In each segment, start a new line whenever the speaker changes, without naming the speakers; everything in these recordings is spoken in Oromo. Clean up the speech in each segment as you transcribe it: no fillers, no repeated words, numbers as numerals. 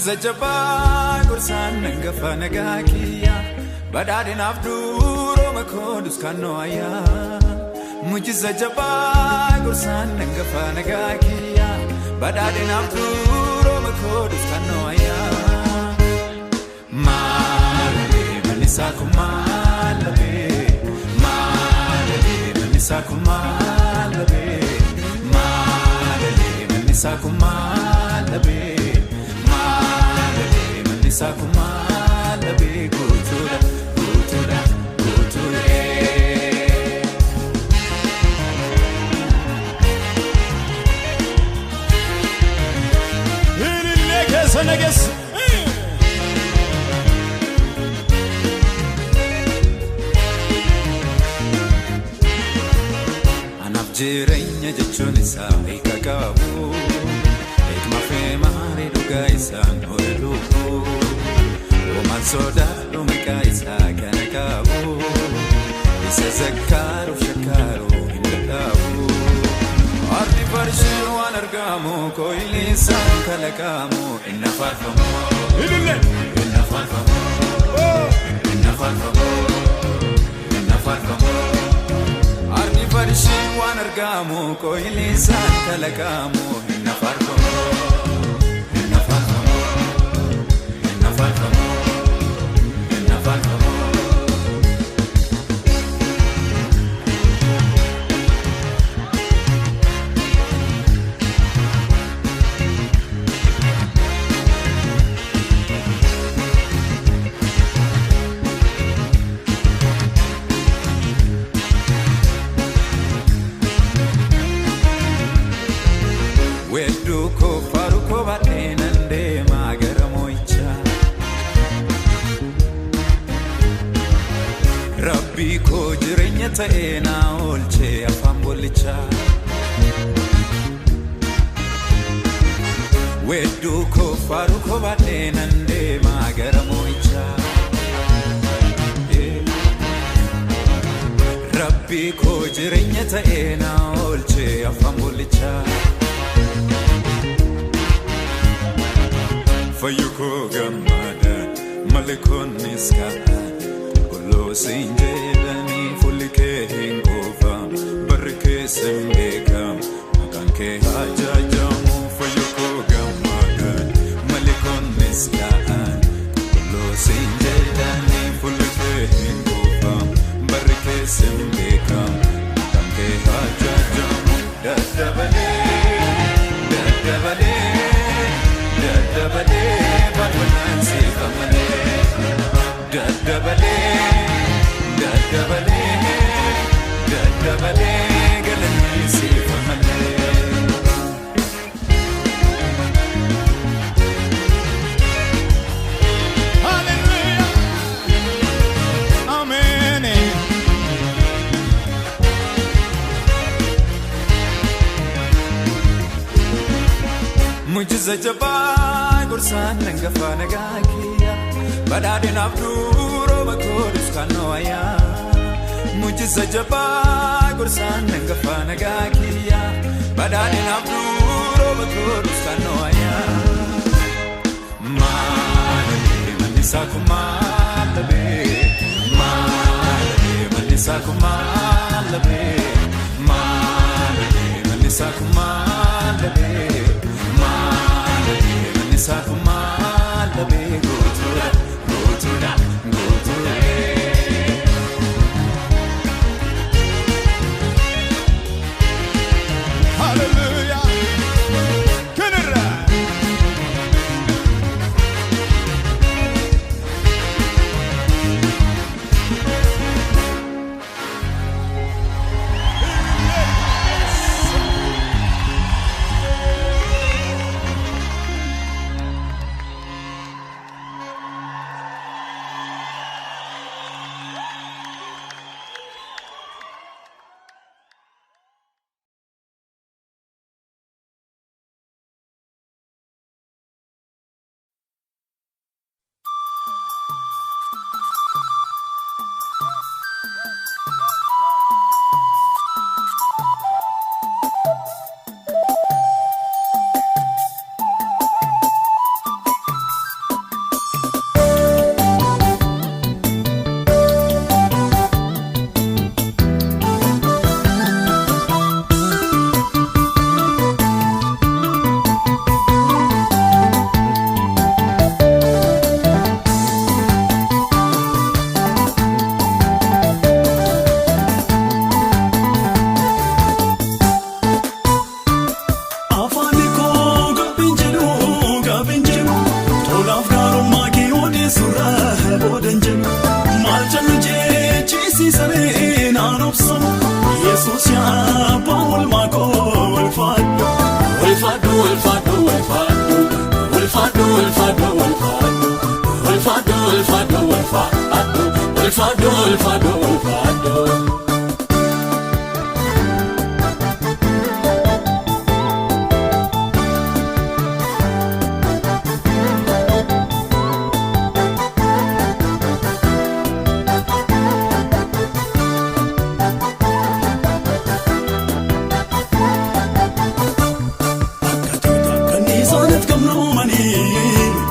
Mujiza jabaa gorsaan hangafa nagaa kiyya badhaadhinaaf durooma koodus kannoo ayyaa. Mujiza jabaa gorsaan hangafa nagaa kiyya badhaadhinaaf durooma koodus kannoo ayyaa. Maalalee mallisaa kun maalalee maalalee mallisaa kun maalalee maalalee mallisaa kun maalalee. Mallisaa kun maalalee guutuudha guutuudha guutuudhee.
Ilillee keessa nageessa.
Anaaf jireenya jechuun isaa hiika qabu. Eeguma feemaarii dhugaa isaan hore lubbuu. Homaan sodaadhu maqaa isaa kana qabu. Isa zakkaaruuf shakkaaruu hin dadhabu. Ardi farsheen waan argamu koyilli isaan kalaqamu. Inna faarfamu.
Ilillee.
Inna faarfamu. Inna faarfamu. Inna faarfamu. Ardi farsheen waan argamu koyilli isaan kalaqamu. Inna faarfamu. Inna faarfamu. Inna faarfamu. Inna faarfamu. Wedduu koo faru koo baadhee nan deemaa gara moo'ichaa. Rabbii koo jireenya ta'ee naa oolchee afaan bollichaa. Wedduu koo faru koo baadhee nan deemaa gara moo'ichaa. Rabbii koo jireenya ta'ee naa oolchee afaan bollichaa. Fayyu koo gammadaan malikoonnis ka'an qulqulloosiin jedhanii fuulli kee hin kuufamu barri keessa hin beekamu maqaan kee haa jajamu. Fayyu koo gammadaan malikoonnis ka'an qulqulloosiin jedhanii fuulli kee hin kuufamu barri keessa hin beekamu maqaan kee haa jajamu. Daddabalee daddabalee. Daddabalee faarfannaan siif amalee. Daddabalee daddabalee daddabalee galanni siif amalee.
Hallelujah. Amen.
Mujiza jabaa gorsaan hangafa nagaa kiyya badhaadhinaaf durooma koodus kannoo ayyaa. Mujiza jabaa gorsaan hangafa nagaa kiyya badhaadhinaaf durooma koodus kannoo ayyaa. Maalalee mallisaa kun maalalee maalalee mallisaa kun maalalee maalalee mallisaa kun maalalee maalalee mallisaa kun maalalee guutuudha guutuudha guutuudhee.
Hallelujah. Kenirra.
Yesuus yaa abbaa oolmaa koo ulfaadhu.
Ulfaadhu ulfaadhu ulfaadhu ulfaadhu ulfaadhu ulfaadhu ulfaadhu ulfaadhu ulfaadhu ulfaadhu ulfaadhu.
Akka tuuta kanniisaaniif gamnoomanii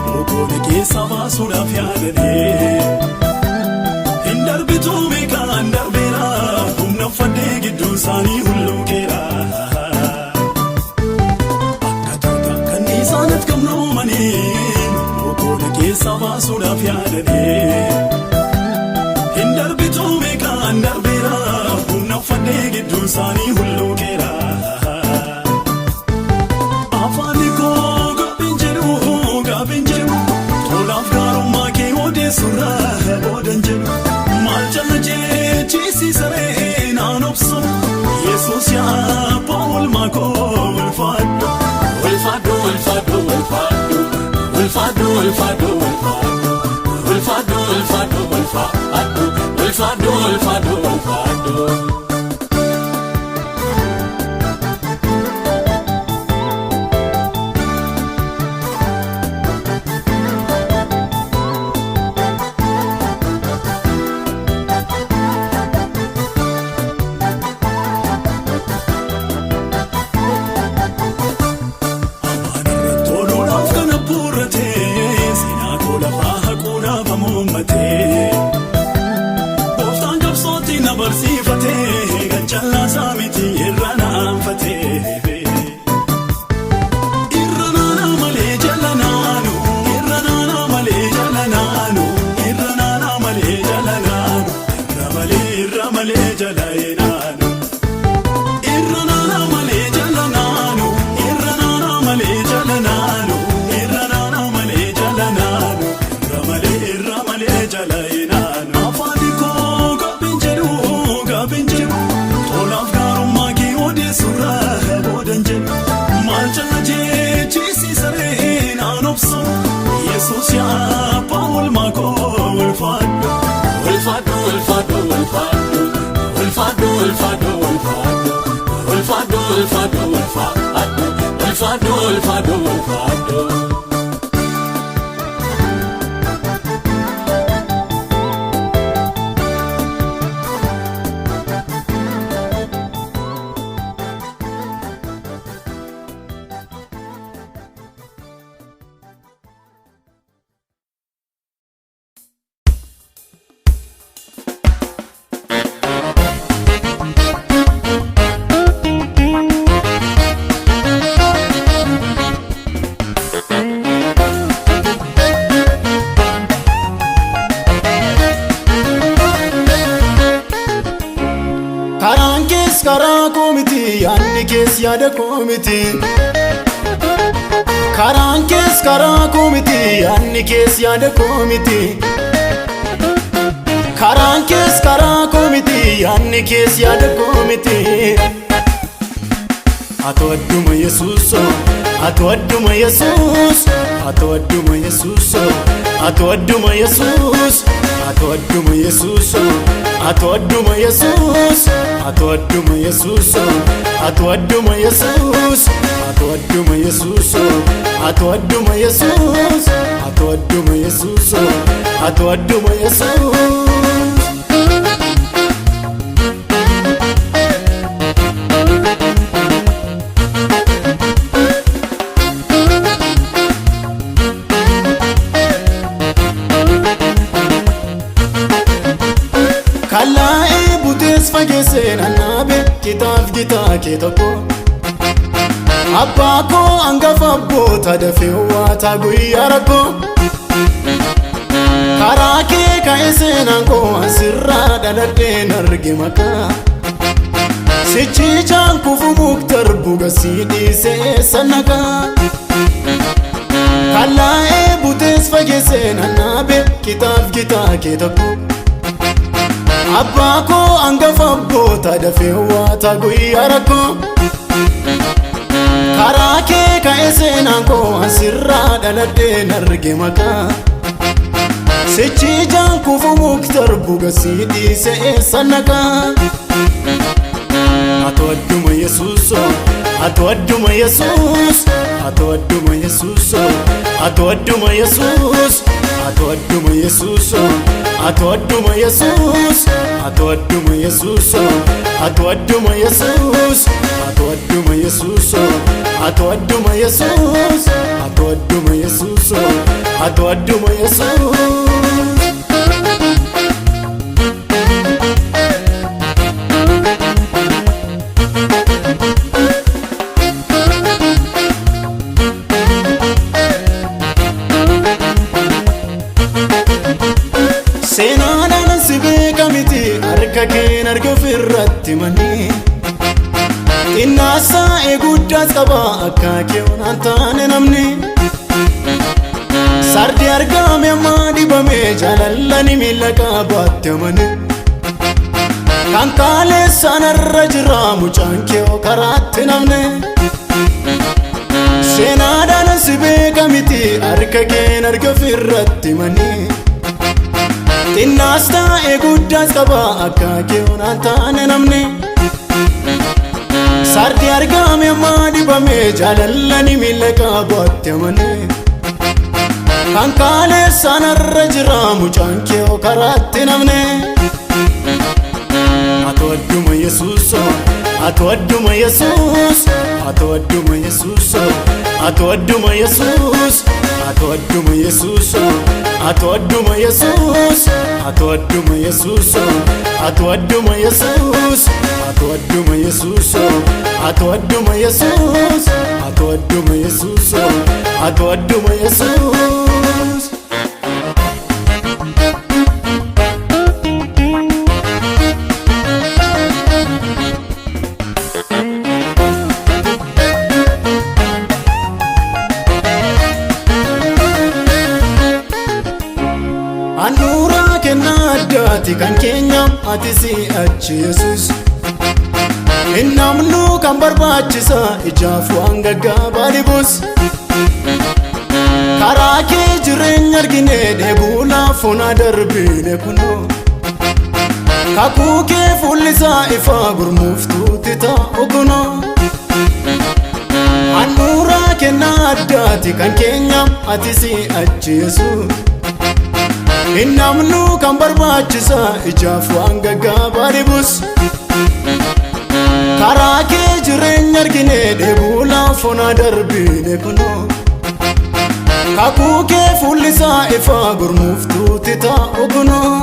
lubbuu keessa baasuudhaaf yaadanii. Hin darbituu beekaan darbeera humna uffadhee gidduu isaanii hulluuqeera. Akka tuuta kanniisaaniif gamnoomanii lubbuu keessa baasuudhaaf yaadanii. Hin darbituu beekaan darbeera humna uffadhee gidduu isaanii hulluuqeera. Afaan koo gaafin jedhu gaafin jedhu tolaaf gaarummaa kee odeessurraa boodan jedhu maal jala jeechisiisaree naan obsu Yesuus yaa abbaa oolmaa koo ulfaadhu.
Ulfaadhu ulfaadhu ulfaadhu ulfaadhu ulfaadhu ulfaadhu ulfaadhu ulfaadhu ulfaadhu ulfaadhu ulfaadhu.
Afaan irra toluudhaaf kan abbuurratee seenaa koo lafaa haquudhaaf amuummatee. Gooftaan qabsootti na barsiifatee ganchallaa isaa miti irra naanfatee. Irra naanaa malee jala naanu irra naanaa malee jala naanu irra naanaa malee jala naanu irra malee irra malee jala naanu. Irra naanaa malee jala naanu irra naanaa malee jala naanu irra naanaa malee jala naanu irra malee irra malee jala naanu. Afaan koo gaafin jedhu gaafin jedhu tolaaf gaarummaa kee odeessurraa boodan jedhu maal jala jeechisiisaree naan obsu Yesuus yaa abbaa oolmaa koo ulfaadhu.
Ulfaadhu ulfaadhu ulfaadhu ulfaadhu ulfaadhu ulfaadhu ulfaadhu ulfaadhu ulfaadhu ulfaadhu ulfaadhu.
Karaan kees karaa koo miti yaadni kees yaada koo miti. Karaan kees karaa koo miti yaadni kees yaada koo miti. Karaan kees karaa koo miti yaadni kees yaada koo miti. Atoo adduma Yesuusoo atoo adduma Yesuus atoo adduma Yesuusoo atoo adduma Yesuus atoo adduma Yesuusoo atoo adduma Yesuus atoo adduma Yesuusoo atoo adduma Yesuus atoo adduma Yesuusoo atoo adduma Yesuus atoo adduma Yesuusoo atoo adduma Yesuus. Kallaa'ee butees fageessee nannaabe kitaaf gitaa kee tokko. Abbaa koo hangafa abboota dafee waataa guyyaa rakkoo. Karaa kee ka'ee seenaan koo asirraa dhaladheen arge maqaa. Sichiichaan kufu muktar buga sii dhiisee sannaqaa. Kallaa'ee butees fageessee nannaabe kitaaf gitaa kee tokko. Abbaa koo hangafa abboota dafee waata guyyaa rakkoo. Karaa kee ka'ee seenaan koo asirraa dhaladheen arge maqaa. Sichi ijaan kufu mukti argu gasii dhiise eessa naqaa. Atoo adduma Yesuusoo, atoo adduma Yesuus, atoo adduma Yesuusoo, atoo adduma Yesuus, atoo adduma Yesuusoo, atoo adduma Yesuus, atoo adduma Yesuusoo, atoo adduma Yesuus, atoo adduma Yesuusoo, atoo adduma Yesuus, atoo adduma Yesuusoo, atoo adduma Yesuus. Seenaadhaan si beekamiti harka keen arga ofirratti manii. Xinnaasaa eeguddaas qaba akka keewwan taane namni. Sardi argame ammaa dibame jaalalani miila qabaatti amane. Kan kaaleessaan irra jira mucaan kee karaatti namne. Seenaadhaan si beekamiti harka keen arga ofirratti manii. Xinnaas ta'e guddaas qaba akka keewwan taane namni. Sardi argame ammaa dibame jaalalani miila qabaatti amane. Kan kaaleessaan irra jira mucaan kee karaatti namne. Atoo adduma Yesuusoo, atoo adduma Yesuus, atoo adduma Yesuusoo, atoo adduma Yesuus, atoo adduma Yesuusoo, atoo adduma Yesuus, atoo adduma Yesuusoo, atoo adduma Yesuus, atoo adduma Yesuusoo, atoo adduma Yesuus, atoo adduma Yesuusoo, atoo adduma Yesuus. Handhuuraa kennaa addaati kan keenya ati si achi Yesuus. Hin namnu kan barbaachisa ijaaf waan gaggaabaa dhibus. Karaa kee jireenya argine dheebuu laafoon darbine kunoo. Kakuu kee fuullisaa ifaa gurmuuftuutti taa'u kunoo. Handhuuraa kennaa addaati kan keenya ati si achi Yesuus. Hin namnu kan barbaachisa ijaaf waan gaggaabaa dhibus. Karaa kee jireenya argine dheebuu laafoon darbine kunoo. Kakuu kee fuullisaa ifaa gurmuuftuutti taa'u kunoo.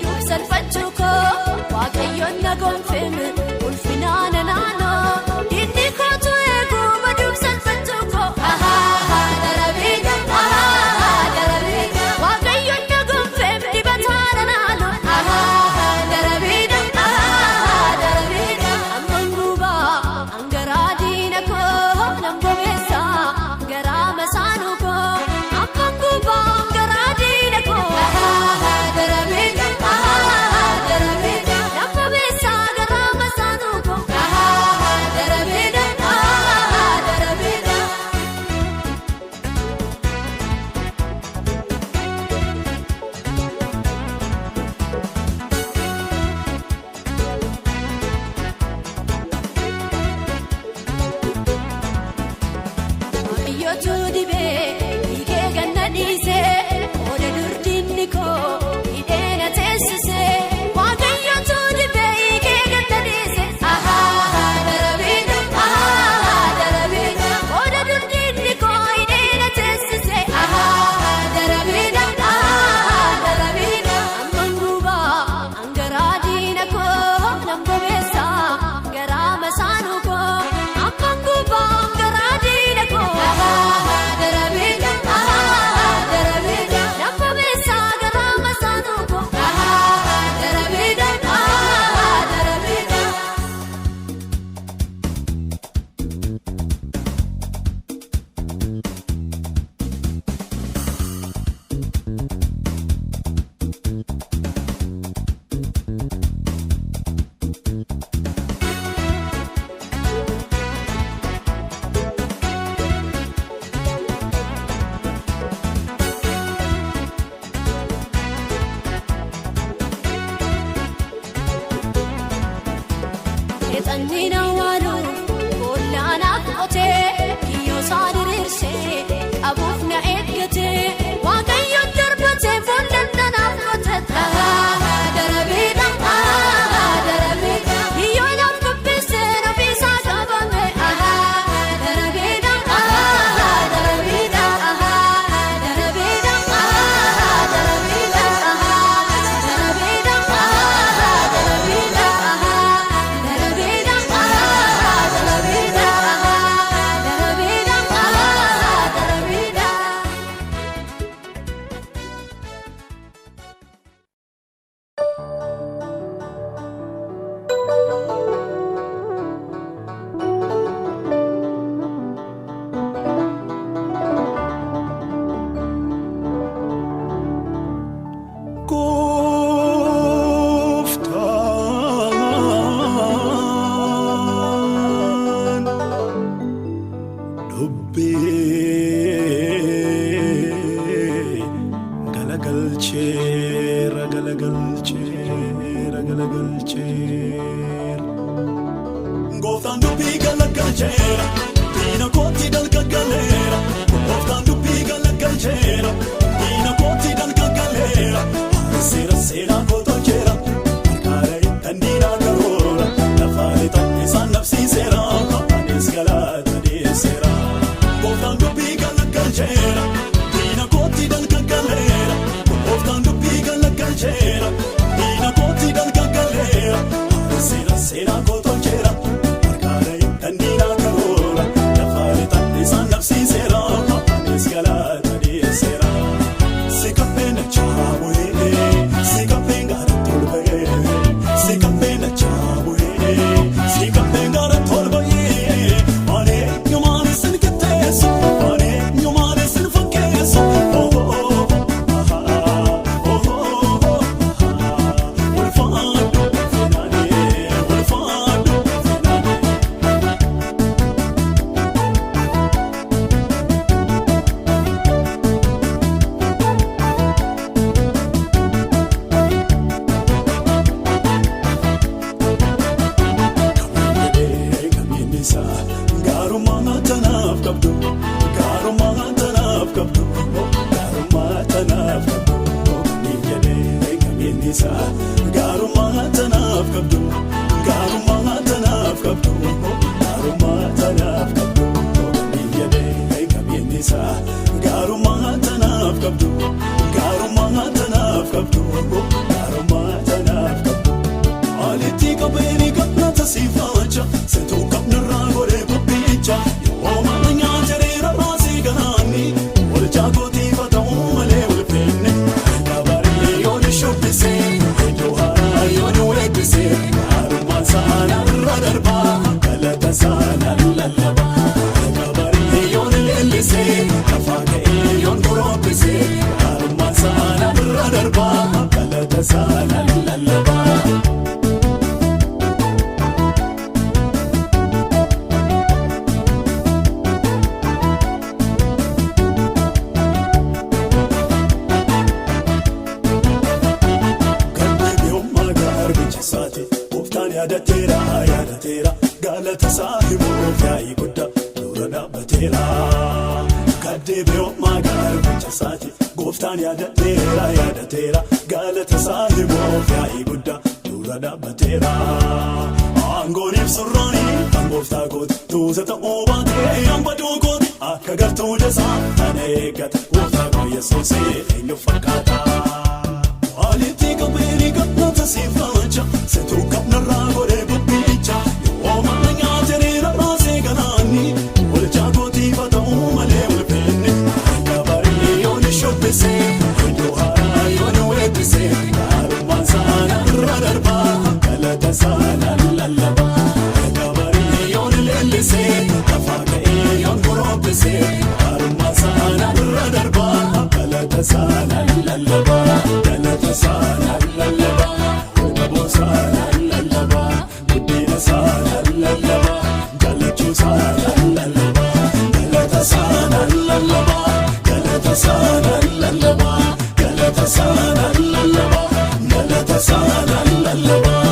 Baduuf salphachuu koo Waaqayyoon na gonfeeme ulfinaa na naannoo. Diinni kootu eeguu baduuf salphachuu koo ahaa darabiidha ahaa darabiidha. Waaqayyoon na gonfeeme dibataa na naannoo ahaa darabiidha ahaa darabiidha. Amman gubaa angaraa diina koo nan bobeessa garaa masaanuu koo amman gubaa angaraa diina koo ahaa darabiidha ahaa darabiidha. Nan bobeessa garaa masaanuu koo ahaa darabiidha ahaa darabiidha. Waaqayyootu dibee dhiigee ganna dhiisee oola durdiinni koo hidhee na teessisee. Waaqayyootu dibee dhiigee ganna dhiisee ahaa darabiidha ahaa darabiidha. Oola durdiinni koo hidhee na teessisee ahaa darabiidha ahaa darabiidha. Amman gubaa angaraa diina koo nan bobeessa garaa masaanuu koo amman gubaa angaraa diina koo ahaa darabiidha ahaa darabiidha. Nan bobeessa garaa masaanuu koo ahaa darabiidha ahaa darabiidha. Seexanni na waalu boolla naaf qotee kiyyoo isaa diriirsee qabuuf na eeggatee Waaqayyoon darbatee boolla naaf qotee ahaa darabiidha ahaa darabiidha kiyyoo naaf qopheessee ofiisaa qabame ahaa darabiidha ahaa darabiidha ahaa darabiidha ahaa darabiidha ahaa darabiidha ahaa darabiidha ahaa darabiidha ahaa darabiidha ahaa darabiidha ahaa darabiidha.
Gooftaan dubbii galagalcheera galagalcheera galagalcheera. Gooftaan dubbii galagalcheera diina kootti dalgagaleera. Gooftaan dubbii galagalcheera diina kootti dalgagaleera. Seera seera koo tolcheera harkaara ittiin diinaa karoora lafaan ittiin isaan dhabsiiseera anis galaata dhiyeesseera. Gooftaan dubbii galagalcheera diina kootti dalgagaleera. Gooftaan dubbii galagalcheera diina kootti dalgagaleera. Seera seera koo tolcheera harkaara ittiin diinaa karoora lafaan ittiin isaan dhabsiiseera anis galaata dhiyeesseera. Sikapeena chaabu'ee sikapeena tolba'ee sikapeena chaabu'ee sikapeena tolba'ee ani eenyumaan isin qixxeessu ani eenyumaan isin fakkeessu oh oh oh oh ulfaadhu finaanee ulfaadhu finaanee. Gaarummaa tanaaf qabdu gaarummaa tanaaf qabdu gaarummaa tanaaf qabdu kamiin jedhee kamiin isaa gaarummaa tanaaf qabdu gaarummaa tanaaf qabdu gaarummaa tanaaf qabdu kamiin jedhee kamiin isaa gaarummaa tanaaf qabdu gaarummaa tanaaf qabdu gaarummaa. siifacha situu qabnarraa godhee qophiicha yooma nyaata raasii ganaanni olchaa kootiifa ta'uu malee ulfinne gabaaree yoo ni shubbisee iddoo haaraa yoo ni weebbisee gaarummaan saanarra darbaa galata saanaan lallabaa gabaaree yoo ni leellisee lafaa ka'ee yoo ni toroobbisee gaarummaan saanarra darbaa galata saanaan lallabaa. Galmeewwan garbicha isaati gooftaan yaadateera yaadateera galata isaa himuuf yaa'ii guddaa dura dhaabbateera. Gaddeebi'ummaa garbicha isaati gooftaan yaadateera yaadateera galata isaa himuuf yaa'ii guddaa dura dhaabbateera. Aangoon ibsurraani kan gooftaa kooti tuusa ta'uu baatee hambaduu kooti akka gartuu jasaa kana eeggata gooftaa koo Yesuusee eenyu fakkaata. Walitti qabeeni galata siifacha situu qabnarraa godhee qophiicha yooma nyaata raasee galaanni olchaa kootiifa ta'uu malee ulfinne gabaaree yoo ni shubbisee iddoo haaraa yoo ni weebbisee gaarummaan saanarra darbaa galata saanaan lallabaa gabaaree yoo ni leellisee lafaa ka'ee yoo ni goroobbisee gaarummaan saanarra darbaa galata saanaan lallabaa. Galata saanaan lallabaa, walqaboo saanaan lallabaa, guddina saanaan lallabaa, jaalachuu saanaan lallabaa. Galata saanaan lallabaa, galata saanaan lallabaa, galata saanaan lallabaa, galata saanaan lallabaa.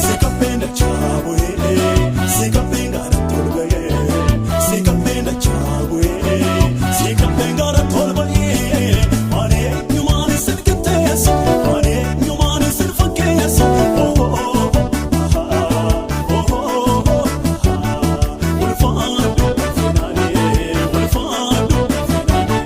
Sikapenda chawe, sikapenda tolbaye, sikapenda chawe, sikapenda tolbaye. Ane nyumani sirketeso, ane nyumani sirfakeso. Oh oh oh, ah oh oh oh, ulfaado finale, ulfaado finale.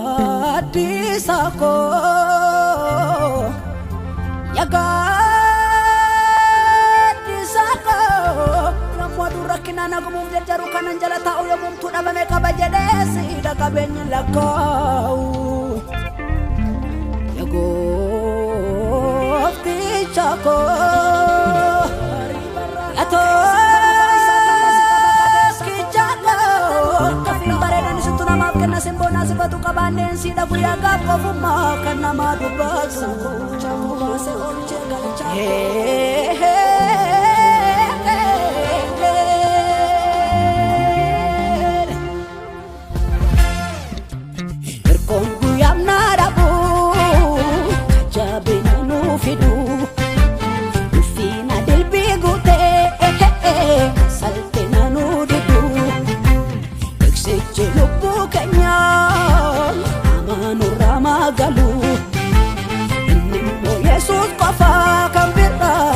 Yagaddisa koo yagaddisa koo yommuu aduun rakkinaan hagumuuf jajjaru kanan jala taa'u yommuu dhabame qaba jedhee siidha qabeenya lakkaa'u. Yagoofticha koo yatookicha koo kafiin bareedan isittu namaaf kenna simboonaa sifatu qabaanneen siidha guyyaa gaaf qofummaa kan namaa dubbatu. Hirkoon guyyaam naa dhabu jabina nuu fidu ulfina dilbii guutee salphina nuu didu eegsichi lubbuu keenyaa amaanurraa maagalu inni immoo Yesuus qofa kan biraa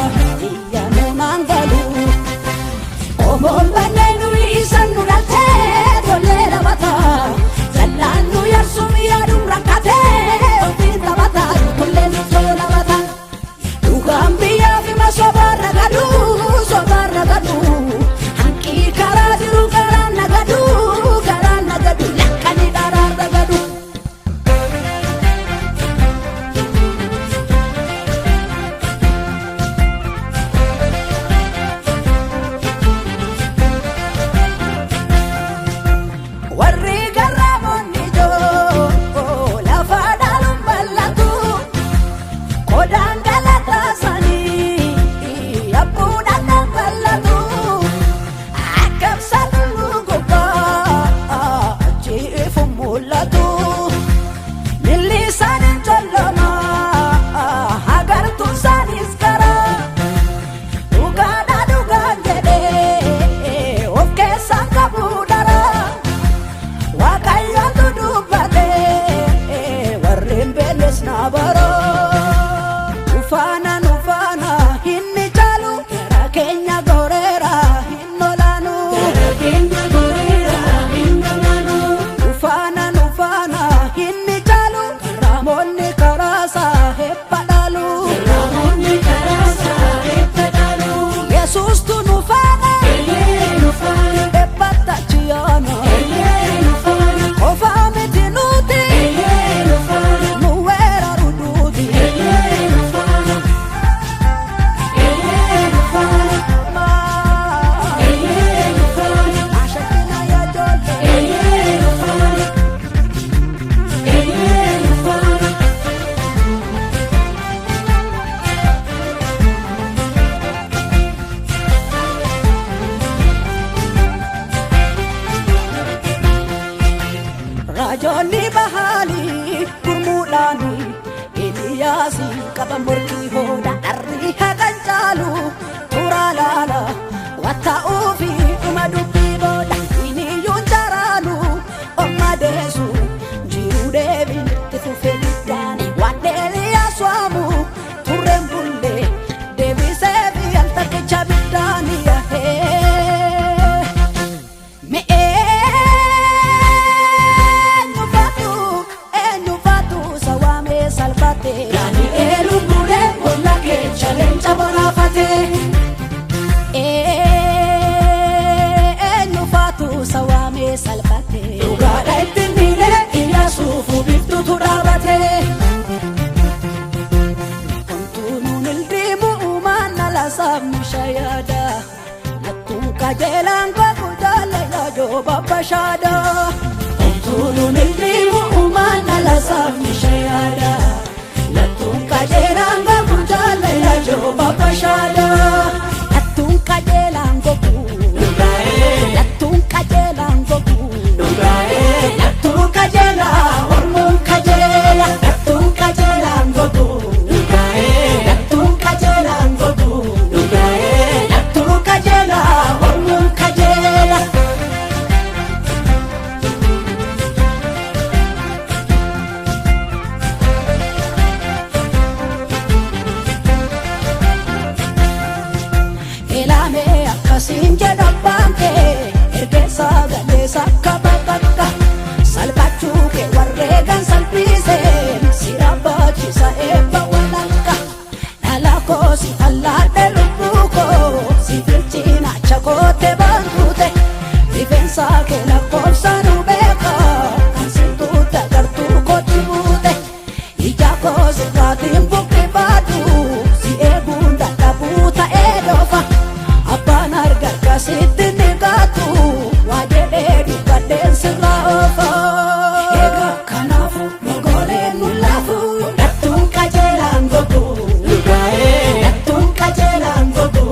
Raajoonni bahaalii gurmuudhaani Eliyaasi qaba morkii hooda dharri haqan caalu turaa laala watta'uufi dhuma dubbii booda iniyyuun jaraalu omma deesu jiruu deebiin itti fufee diddaani waan Eliyaas waamu turreen bullee deebisee fi al takkicha biddaani yahee. Eenyu faatu sawaamee salphate. Daani'eel bulee boolla keessa leenca boraafate. Eenyu faatu sawaamee salphate. Dhugaadha ittiin miilee Iyyaasuuf biiftuutu dhaabate. Kontuunuun ildiimu uumaan alasaaf misha yaada. Nattuun qajeelaan qabu jaalala jooba bashaada. Kontuunuun ildiimu uumaan alasaaf misha yaada. Nattuun qajeelaan qabu jaalala jooba bashaada. Nattuun qajeelaan gogu. Nattuun qajeelaan gogu. Nattuun qajeelaa ormuun qajeela. Nattuun qajeelaan gogu. Nattuun qajeelaan gogu. Nattuun qajeelaa ormuun qajeela. Ilaamee akkasiin jedha abbaan kee ergeessa galeessa akka bakka salphachuu kee warreegan salphise si rabbaachisa eebba walakka dhala koo si fallaadhe lubbuu koo si bilchinaacha koote baantuute rifeensa kee lakkoofsa nu beeka kan sintuutte agartuu kootti buute ija koo sirraatiin buqqifaadhu si eeguun dadhabuu ta'ee doofa. Abbaan arga akkasitti ni gaatu waa jedhee dubbadheen sirraa oofa. Egaa kanaafu mogooleen nu laafu dattuun qajeelaan gogu. Dattuun qajeelaan gogu.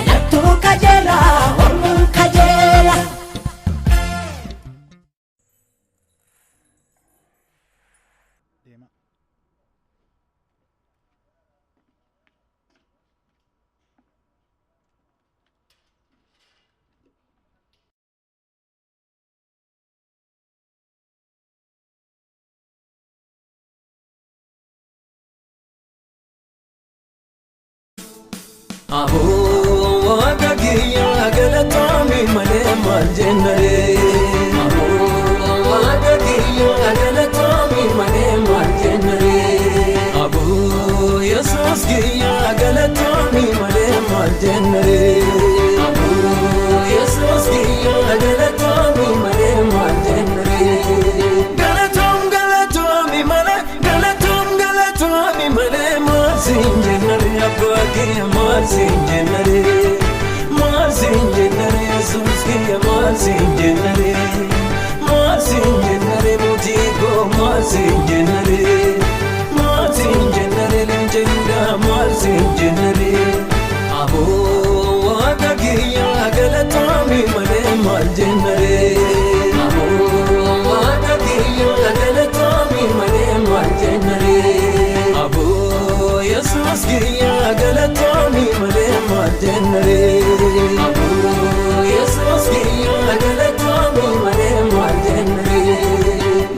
Dattuun qajeelaa ormuun qajeela.
Deema.
Aboo waaqa kiyya galatoomii malee maal jennaree. Aboo waaqa kiyya galatoomii malee maal jennaree. Aboo Yesuus kiyya galatoomii malee maal jennaree. Aboo Yesuus kiyya galatoomii malee maal jennaree. Galatoom galatoomii malee galatoom galatoomii malee maal siin jennaree abbaa kiyya maal siin jennaree. Maal siin jennaree Yesuus kiyya maal siin jennaree. Maal siin jennaree mootii koo maal siin jennaree. Maal siin jennaree leenca Yihudaa maal siin jennaree. Aboo waaqa kiyya galatoomii malee maal jennaree. Aboo waaqa kiyya galatoomii malee maal jennaree. Aboo Yesuus kiyya galatoomii malee maal jennaree. Aboo Yesuus kiyya galatoomii malee maal jennaree.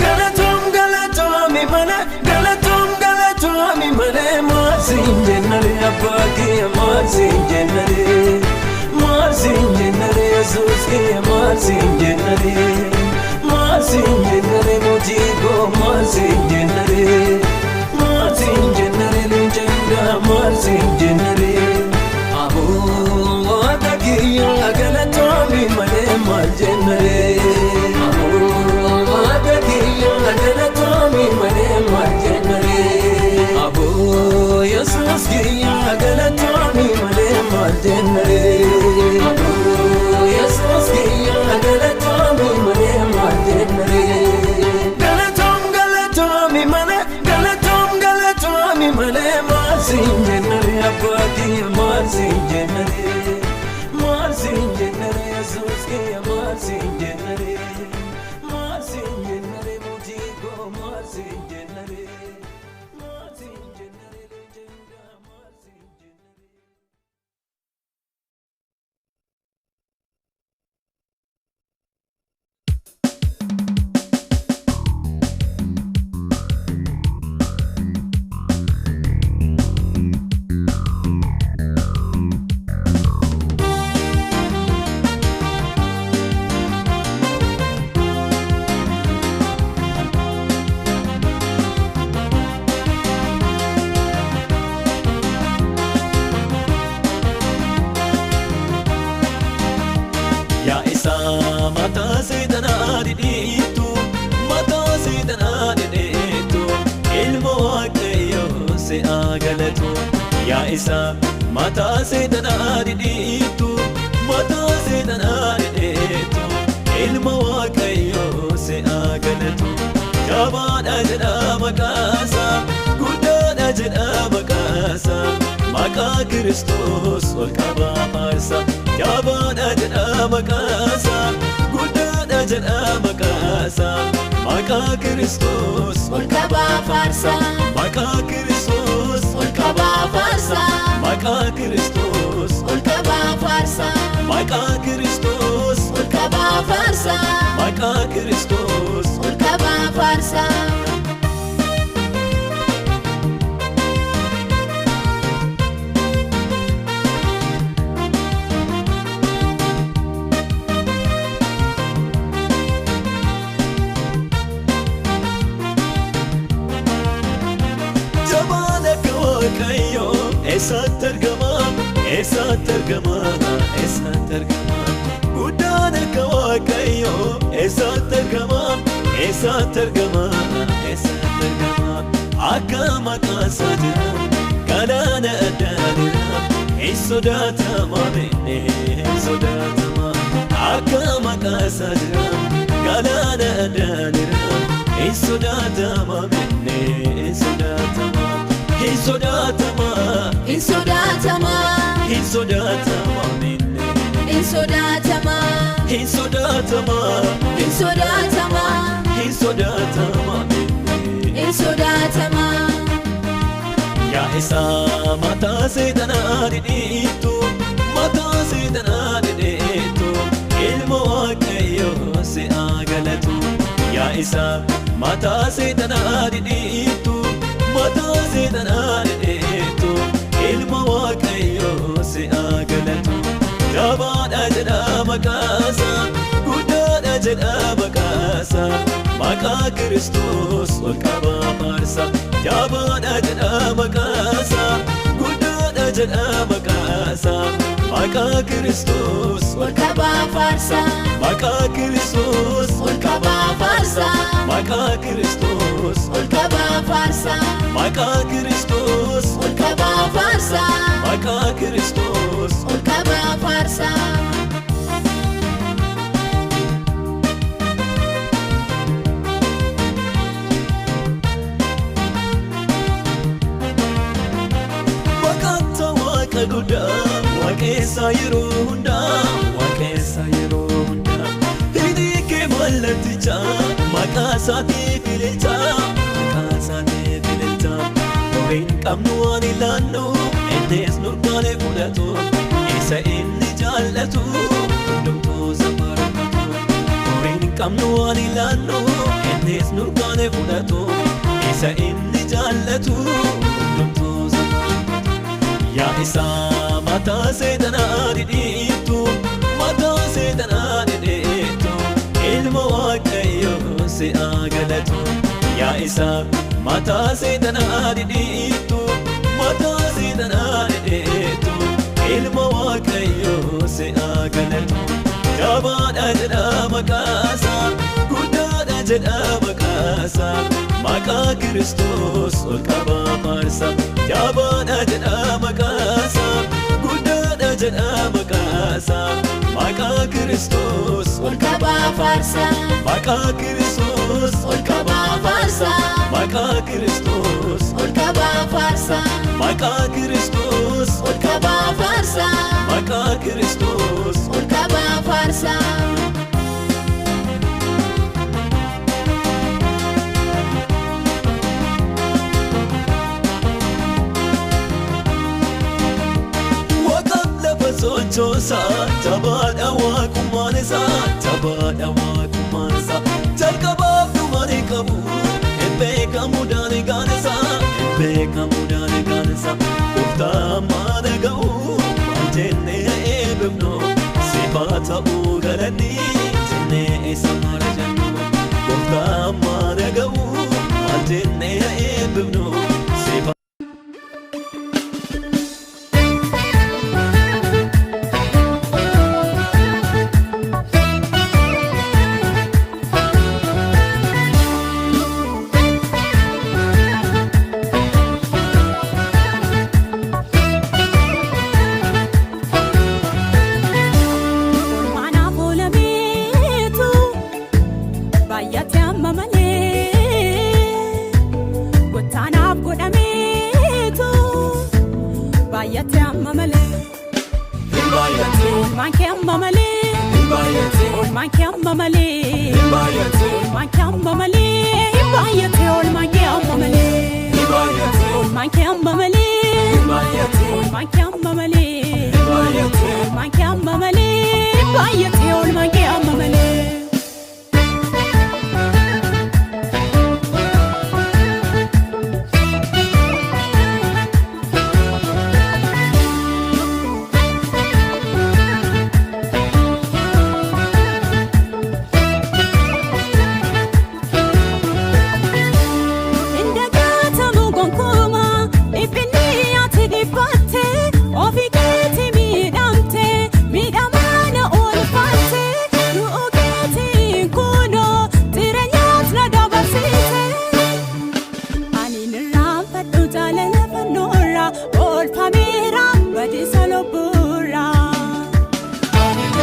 Galatoom galatoomii malee galatoom galatoomii malee maal siin jennaree abbaa kiyya maal siin jennaree. Maal siin jennaree Yesuus kiyya maal siin jennaree. Maal siin jennaree mootii koo maal siin jennaree. Maal siin jennaree leenca Yihudaa maal siin jennaree. Aboo waaqa kiyya galatoomii malee maal jennaree. Aboo waaqa kiyya galatoomii malee maal jennaree. Aboo Yesuus kiyya galatoomii malee maal jennaree. Aboo Yesuus kiyya galatoomii malee maal jennaree. Galatoom galatoomii malee galatoom galatoomii malee maal siin jennaree abbaa kiyya maal siin jennaree. Maal siin jennaree Yesuus kiyya maal siin jennaree. Maal siin jennaree.
isaa mataa seexanaa dhidhiittu, mataa seexanaa dhidhiittu, ilma Waaqayyoo si'a galatu. Yaa isaa mataa seexanaa dhidhiittu, mataa seexanaa dhidhiittu, ilma Waaqayyoo si'a galatu. Jabaadha jedhaa maqaasaa, guddaadha jedhaa maqaasaa, maqaa Kiristoos ol qabaa faarsa. Jabaadha jedhaa maqaasaa, guddaadha jedhaa maqaasaa, maqaa Kiristoos
Ol qabaa faarsaa.
Maqaa Kiristoos
Ol qabaa faarsaa.
Maqaa Kiristoos
Ol qabaa faarsaa.
Maqaa Kiristoos
Ol qabaa faarsaa.
Maqaa Kiristoos
Ol qabaa faarsaa.
Jabaan akka Waaqayyoo eessatti argama? Eessatti argama? Eessatti argama? Guddaan akka Waaqayyoo eessatti argama? Eessatti argama? Eessatti argama? Akka maqaa isaa jira, galaana addaa jira, hin sodaatama beekne, hin sodaatama. Akka maqaa isaa jira, galaana addaa jira, hin sodaatama beekne, hin sodaatama. Hin sodaatama,
Hin sodaatama.
hin sodaatama beekne,
Hin sodaatama.
hin sodaatama,
Hin sodaatama.
hin sodaatama beekne.
Hin sodaatama.
Yaa isaa mataa seexanaa dhidhiittu, mataa seexanaa dhidhiittu, ilma Waaqayyoo si'a galatu. Yaa isaa mataa seexanaa dhidhiittu, mataa seexanaa dhidhiittu, ilma Waaqayyoo si'a galatu. Jabaadha jedhaa maqaasaa, guddaadha jedhaa maqaasaa, maqaa Kiristoos ol qabaa faarsa. Jabaadha jedhaa maqaasaa, guddaadha jedhaa maqaasaa, maqaa Kiristoos
Ol qabaa faarsaa.
Maqaa Kiristoos
Ol qabaa faarsaa.
Maqaa Kiristoos
Ol qabaa faarsaa.
Maqaa Kiristoos
Ol qabaa faarsaa.
Maqaa Kiristoos
Ol qabaa faarsaa.
Maqaanta Waaqa guddaa, waaqessaa yeroo hundaa, waaqessaa yeroo hundaa. Hidhii kee mallattichaa, maqaa isaatiif ililchaa, maqaa isaatiif ililchaa. Horiin qabnu waan ilaannu, innis nurkaanee fudhatu, isa inni jaallatu, hundumtuu safarfatu. Horiin qabnu waan ilaannu, innis nurkaanee fudhatu, isa inni jaallatu, hundumtuu safarfatu. Yaa isaa mataa seexanaa dhidhiittu, mataa seexanaa dhidhiittu, ilma Waaqayyoo si'a galatu. Yaa isaa mataa seexanaa dhidhiittu, mataa seexanaa dhidhiittu, ilma Waaqayyoo si'a galatu. Jabaadha jedhaa maqaasaa, guddaadha jedhaa maqaasaa, maqaa Kiristoos ol qabaa faarsa. Jabaadha jedhaa maqaasaa, guddaadha jedhaa maqaasaa, maqaa Kiristoos
Ol qabaa faarsaa.
Maqaa Kiristoos
Ol qabaa faarsaa.
Maqaa Kiristoos
Ol qabaa faarsaa.
Maqaa Kiristoos
Ol qabaa faarsaa.
Maqaa Kiristoos
Ol qabaa faarsaa.
Waaqaan lafa sochoosaa, jabaadha waaqummaan isaa, jabaadha waaqummaan isaa. Jalqabaaf dhuma ni qabu, hin beekamu daangaan isaa, hin beekamu daangaan isaa. Gooftaa ammaa dhaga'u, maal jennee eebbifnu, sifaa ta'uu galanni jennee isa maal jennu. Gooftaa ammaa dhaga'u, maal jennee eebbifnu, sifaa.
Thank amma malee. Oolmaan kee amma malee. Oolmaan kee amma malee. Hin baay'ate oolmaan kee amma malee. Oolmaan kee amma malee. Oolmaan kee amma malee. Oolmaan kee amma malee. Hin baay'ate oolmaan kee amma malee. Indagaatamu gonkumaa dhiphinni ati dhiphatte ofii keetii miidhamte miidhamaa na oolfatte du'uu keetiin kunoo jireenyaas na dabarsite. Ani nirraanfadhu jaalala fannoorraa oolfameera badiisa lubbuurraa.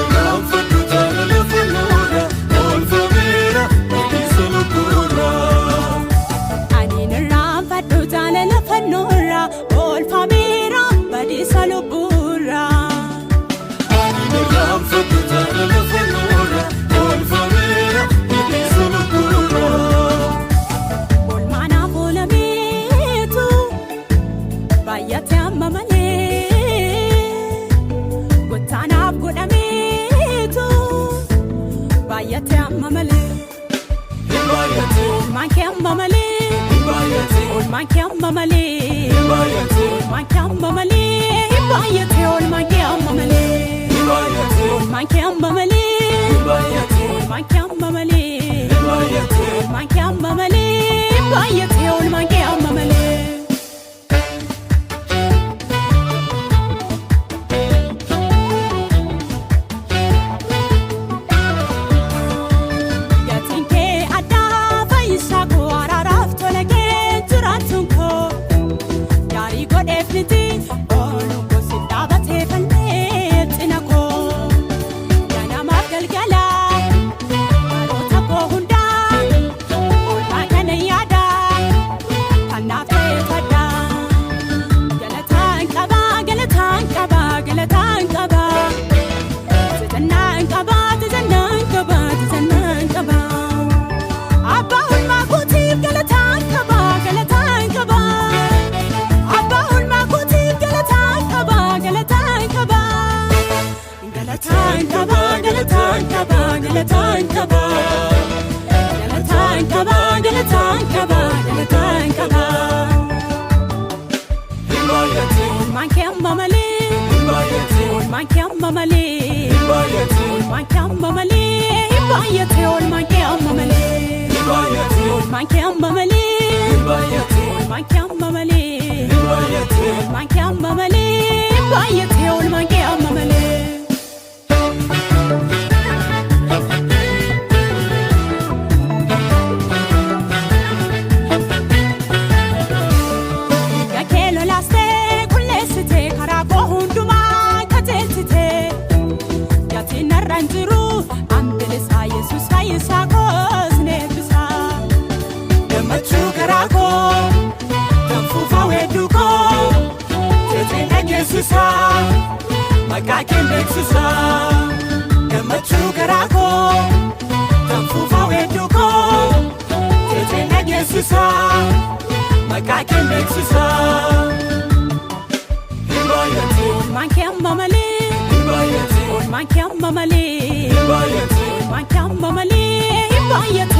Irraanfadhu jaalala fannoorra oolfameera badiisa lubbuurraa.
Ani nirraanfadhu jaalala fannoorraa oolfameera badiisa lubbuurraa.
Ani irraanfadhu jaalala fannoorra oolfameera badiisa lubbuurraa.
Oolmaanaaf oolameetu baay'ate amma malee gottaanaaf godhameetu baay'ate amma malee.
Hin baay'ate,
Oolmaan kee amma malee.
hin baay'ate,
Oolmaan kee amma malee.
hin baay'ate,
Oolmaan kee amma malee. Hin baay'ate oolmaan kee amma malee.
hin baay'ate,
Oolmaan kee amma malee.
hin baay'ate,
Oolmaan kee amma malee.
hin baay'ate.
Oolmaan kee amma malee. Hin baay'ate oolmaan kee amma malee. Gatiin kee addaa fayyisaa koo araaraaf tola kee jiraachuun koo gaarii godheef miti ooluun gosi dhaabatee falmee cina koo ganamaaf galgala baroota koo hundaa oolmaa kana yaada kan naaf ta'e fadha galataan qabaa galataan qabaa galataan qabaa. Tizannaan qabaa, tizannaan qabaa, tizannaan qabaa. Abbaa oolmaa kootiif galataan qabaa, galataan qabaa. Abbaa oolmaa kootiif galataan qabaa, galataan qabaa. Galataan qabaa, galataan qabaa, galataan qabaa. Galataan qabaa, galataan qabaa, galataan qabaa.
Hin baay'ate,
Oolmaan kee amma malee,
hin baay'ate,
oolmaan kee amma malee.
hin baay'ate,
Oolmaan kee amma malee, hin baay'ate oolmaan kee amma malee.
hin baay'ate,
Oolmaan kee amma malee,
hin baay'ate,
oolmaan kee amma malee.
hin baay'ate.
Oolmaan kee amma malee, hin baay'ate oolmaan kee amma malee. Yakee lolaastee qulleessitee karaa koo hundumaa qajeelchitee. Gatiin narra hin jiru ambilisaa Yesuus fayyisaa koos neebbisaa. Gammachuu garaa koo danfuufaa weedduu koo teeteen dhageessisaa maqaa keen beeksisaa. Gammachuu garaa koo danfuufaa weedduu koo teeteen dhageessisaa maqaa keen beeksisaa.
Hin baay'ate,
Oolmaan kee amma malee.
hin baay'ate,
Oolmaan kee amma malee.
hin baay'ate,
Oolmaan kee amma malee. Hin baay'ate.